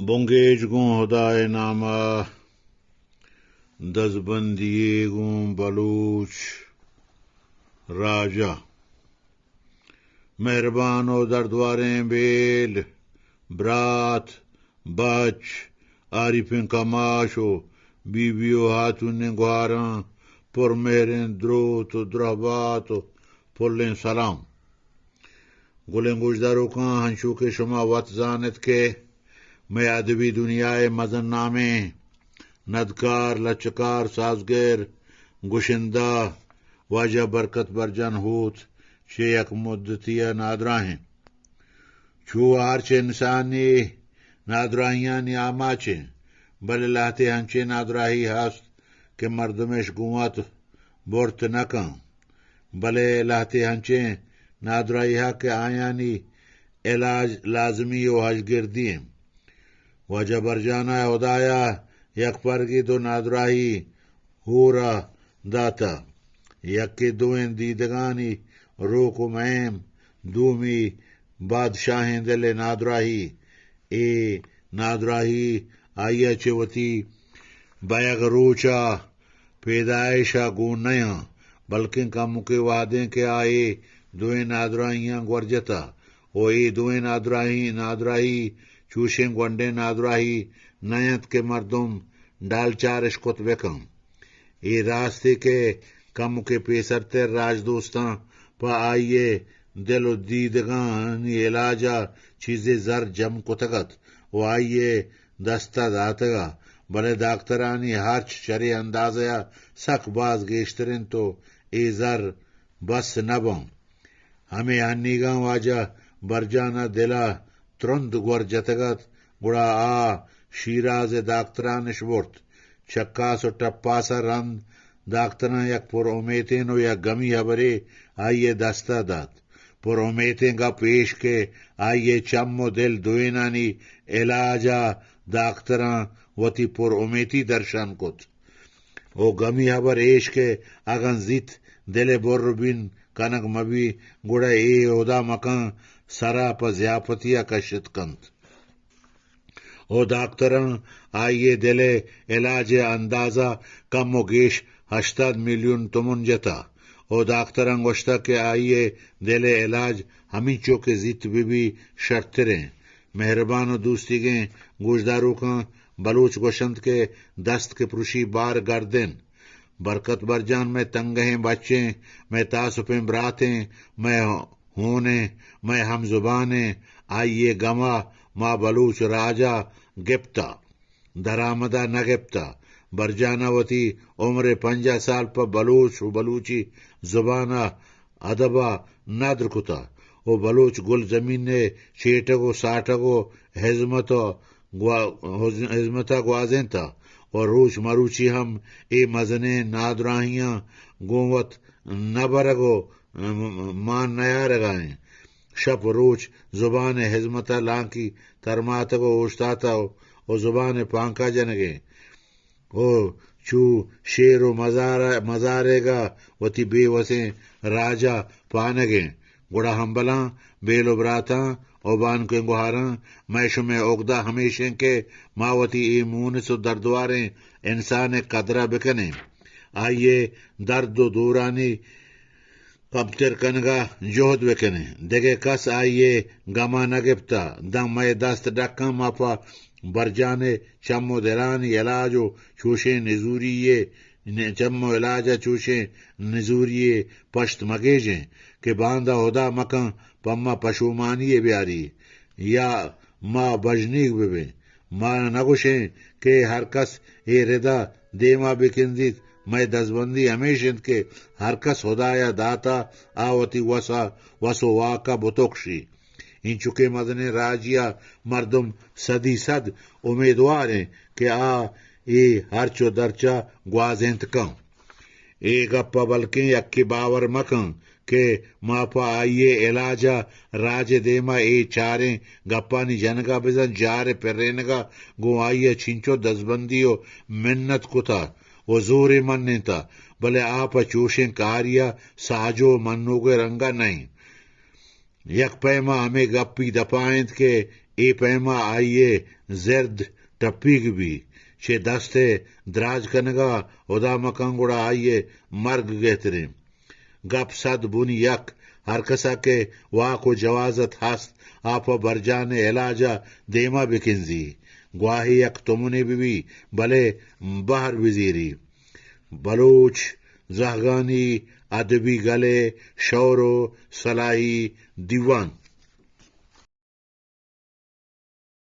بنگیج گوں ہدائے ناما، دزبندی گوں بلوچ راجا۔ مہربان و دردواریں بیل، برات، بچ، آریپیں کماش و بی بی و ہاتونیں گوہاراں پر مہریں دروت و درہبات و پلیں سلام۔ گلیں گوشداروکاں، ہنچو کہ شما وت زانت کہ مئے ادبی دنیا ء مزن نامیں ندکار، لچکار، سازگر، گشندہ واجہ برکت برجان ہوت چہ یک مدتی ء نادراہیں۔ چو ہرچ انسانی نادراہیانی آماچیں، بلے لہتے ہنچیں نادراہی ہست کہ مردمش گوں وت برت نہ کن، بلے لہتے ہنچیں نادراہی ہا کہ آیانی علاج لازمی و ہژگردی انت۔ واجہ برجانا ہدایا یک پرگی دو نادراہی ہورا داتا، یکے دوئیں دیدگانی روک و مہم، دومی بادشاہیں دل نادراہی۔ اے نادراہی آئی ء چہ وتی بیگ روچ ء پیدائش ء گون نیاں، بلکیں کمکے وہدیں کہ آ اے دوئیں نادراہیاں گور جتہ و اے دوئیں نادراہی، نادراہی چوشیں گونڈیں نادراہی نہ انت کہ مردم ڈالچارش کت بہ کن۔ اے راستے کہ کمکے پیسرتر راجدوستاں پہ آئی ء دل و دیدگانی علاج ء چیزے زر جم کتگ ات و آئی ء دست ء داتگ ات، بلے داکترانی ہرچ شریں اندازہ ء سک باز گیشتر انت و اے زر بس نہ باں۔ ہمے ہنیگاں واجہ برجان ء دل ء ترند گور جتگ ات، گڑا آ شیراز ء داکترانش برت۔ چکاس و ٹپاس ء رند داکتراں یک پر امیتیں و یک گمی ہبرے آئی ء دست ء دات۔ پر امیتیں گپ ایش کہ آئی ء چم و دل دوئینانی علاج ء داکتراں وتی پر امیتی درشان کت۔ او گمی ہبر ایش کہ اگن زیت دل ء بر بین کنگ مبی، گڑا اے ہدا مکن سرا پہ زیاپتی ء کشت کنت۔ او داکتراں آئی ء دل ء علاج ء اندازہ کم و گیش ہشتاد میلیون تومن جتا۔ او داکتراں گوشتا کہ آئی ء دل ء علاج ہمینچو کہ زیت بہ بی شرتریں۔ مہربان و دوستیگیں گوشداروکاں، بلوچ گوشنت کہ دست کہ پروشی بار گردن۔ برکت برجان مئے تنگہیں بچیں، مئے تاسپیں براتیں، مئے ہونیں، مئے ہم زبانیں، آئی ء گما ما بلوچ راجا گپتا، درآمدا نہ گپتا۔ برجانا وتی عمر پنجاہ سال پہ بلوچ و بلوچی زبانا ادب ء ندر کتہ و بلوچ گل زمین ء چیٹگ و ساٹگ و ہزمت ء گوا-، ہز-، ہزمت ء گوازینتہ و روچ مروچی ہم اے مزنیں نادراہیاں گوں وت نہ برگ و مان نیارگ ء انت۔ شپ و روچ زبان ء ہزمت ء لانکی ترماتگ و اوشتاتہ و زبان ء پانکا جنگ ء انت۔ او چو شیر و مزار-، مزارگ ء وتی بے وسیں راج ء پانگ ء انت۔ گڑا ہمبلاں، بیل و براتاں و بانکیں گوہاراں، مئے شمئے اگدہ ہمیش انت کہ ما وتی اے مونس و دردواریں انسان ء قدر ء بکنیں، آئی ء درد و دورانی کمتر کنگ ء جہد بکنیں۔ دگہ کس آئی ء گم ء نہ گپتہ۔ داں مئے دست ڈکاں ما پہ برجان ء چم و دلانی علاج و چوشیں نزوری ء، چم و علاج ء چوشیں نزوری ء پشت مگیجیں کہ باندا ہدا مکن پہ ما پشومانی ء بیاری یا ما بژنیگ ببیں۔ ما نگوشیں کہ ہر کس اے ردا دیما بکنزیت، مئے دزبندی ہمیش انت کہ ہر کس ہدایا داتا آ وتی وسا، وس و واکا بتوکشی۔ اینچکیں مزنیں راجیا مردم صدی صد امیدوار انت کہ آ اے ہرچ و درچا گوازینت کن۔ اے گپ ء بلکیں یکے باور مہ کن کہ ما پہ آئی ء علاج ء راج ء دیم ء اے چاریں گپانی جنگ ء بزاں جار ء پرینگ ء گوں آئی ء چنچو دزبندی و منت کتہ و زورے منینتہ، بلے آ پہ چوشیں کاری ء ساجو و منوگ ء رنگ ء نہ انت۔ یک پیم ء ہمے گپی دپا انت کہ اے پیما آئی ءِ زرد ٹپیگ بی۔ چہ دست ءِ دراج کنگا ہدا مکن گڑا آئی ءِ مرگ گہتریں۔ گپ سد بن یک، ہر کسا کہ واک و جوازت ہست، آ پہ برجان ءِ علاج ءَ دیما بکنزی۔ گواہی یک تمنے ببی، بلے بہر بزیری۔ بلوچ زہگانی ادبی گل ءِ شور و سلاہی دیوان۔